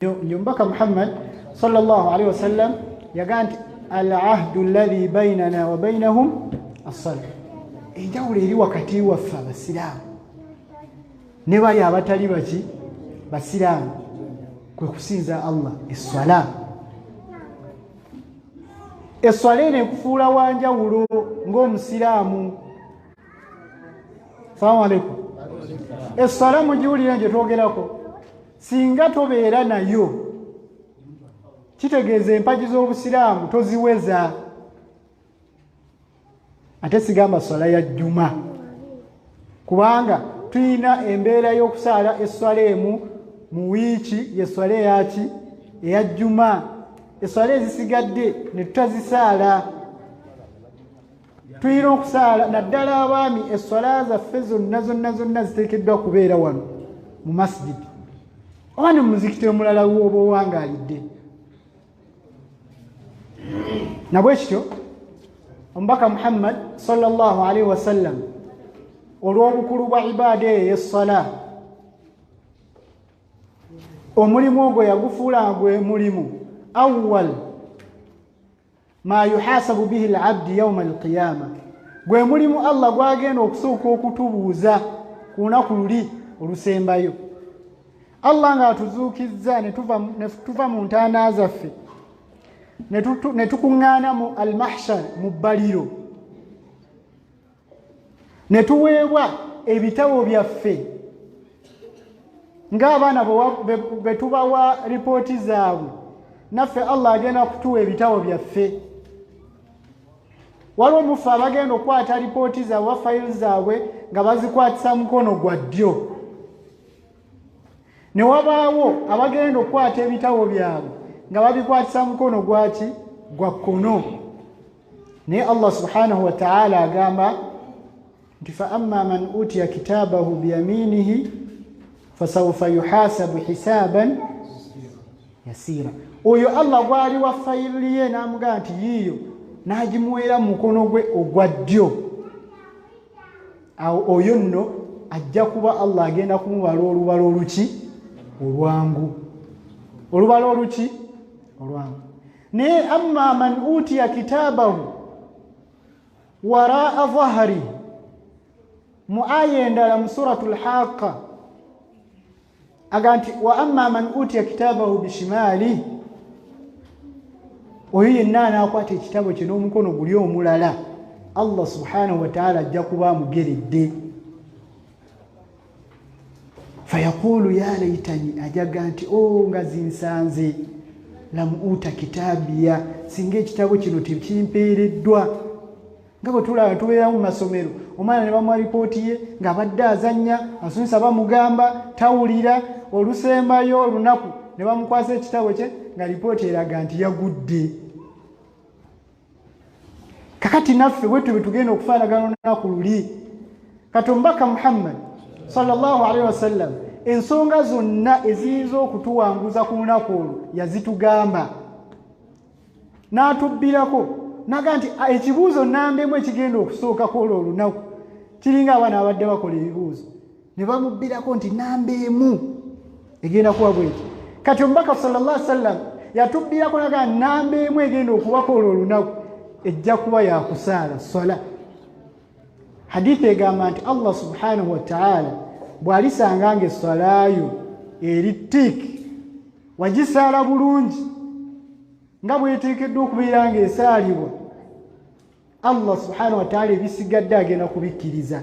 Nnyo omubaka Muhammad sallallahu alaihi wasallam yagaa nti al ahdu alladhi bainana wa bainahum assala, enjawulo eri wakati waffe abasiraamu ne bali abatali baki basiraamu kwe kusinza Allah esswala. Esswala eno ekufuula wanjawulo ng'omusiraamu. Salamu aleikum. Esswala mugiwulire gye twogerako, singa tobeera nayo kitegeeza empagi z'obusiraamu toziweza. Ate sigamba swala ya jjuma, kubanga tulina embeera y'okusaala esswala emu mu wiiki, yesswala eyaki eya jjuma. Esswala ezisigadde ne tutazisaala. Tulina okusaala naddala abaami, esswala zaffe zonna zonna zonna ziteekeddwa kubeera wano mu masijidi oba ne mu muzikiti omulala w'oba owangaalidde. Nabwe kityo omubaka Muhammad sallallahu alaihi wasallam olw'obukulu bwa ibaada eyo ey'essala, omulimu ogwo yagufuula gwe mulimu awwal ma yuhasabu bihi labdi yauma alqiyama, gwe mulimu Allah gwagenda okusooka okutubuuza ku lunaku luli olusembayo. Allah ng'atuzuukizza ne tuva mu ntaana zaffe ne tukuŋŋaana mu almahshar, mu bbaliro, ne tuweebwa ebitabo byaffe ng'abaana be tubawa ripooti zaabwe, naffe Allah agenda kutuwa ebitabo byaffe. Waliwo mufe abagenda okukwata ripooti zaabwe oba fayiro zaabwe nga bazikwatisa mukono gwa ddyo, ne wabaawo abagenda okukwata ebitabo byabwe nga babikwatisa mukono gwaki? Gwa kkono. Naye Allah subhanahu wataala agamba nti fa amma man utiya kitabahu biyaminihi fasaufa yuhasabu hisaban yasiira. Oyo Allah gwali wa fayiri ye n'amugamba nti yiiyo, n'agimuweera mu mukono gwe ogwa ddyo, awo oyo nno ajja kuba Allah agenda kumubala olubala oluki? Olwangu. Olubala oluki? Olwangu. Naye amma man utiya kitabahu waraa dhahri, mu aya endala mu suratu lhaqa aga nti wa amma man utiya kitabahu bishimali, oyo yenna anaakwata ekitabo kye n'omukono guli omulala, Allah subhanahu wataala ajja kuba amugeredde. Fayaqulu ya laitani, ajaga nti o oh, nga zinsanze, lam uta kitabiya, singa ekitabo kino tekimpeereddwa. Nga bwe tulaba tubeera mu masomero, omwana ne bamuwa lipooti ye ng'abadde azannya, asomesa bamugamba tawulira, olusembayo olunaku ne bamukwasa ekitabo kye nga lipooti eraga nti yagudde. Kakati naffe bwetyo bwe tugenda okufaanagana olunaku luli. Kati omubaka Muhammad sallallahu alaihi wasallam ensonga zonna eziyinza okutuwanguza ku lunaku olwo yazitugamba n'atubbirako, naga nti ekibuuzo namba emu ekigenda okusookako olwo olunaku, kiringa abaana abadde bakola ebibuuzo ne bamubbirako nti namba emu egenda kuba bweti. Kati omubaka sallallahu alaihi wasallam yatubbirako naga namba emu egenda okubako olwo olunaku ejja kuba yakusaala swala. Hadithi egamba nti Allah subhanahu wataala bw'alisanga nga esswalayo eri tiiki, wagisaala bulungi nga bweteekeddwa okubeera ng'esaalibwa, Allah subhanahu wataala ebisigadde agenda kubikkiriza.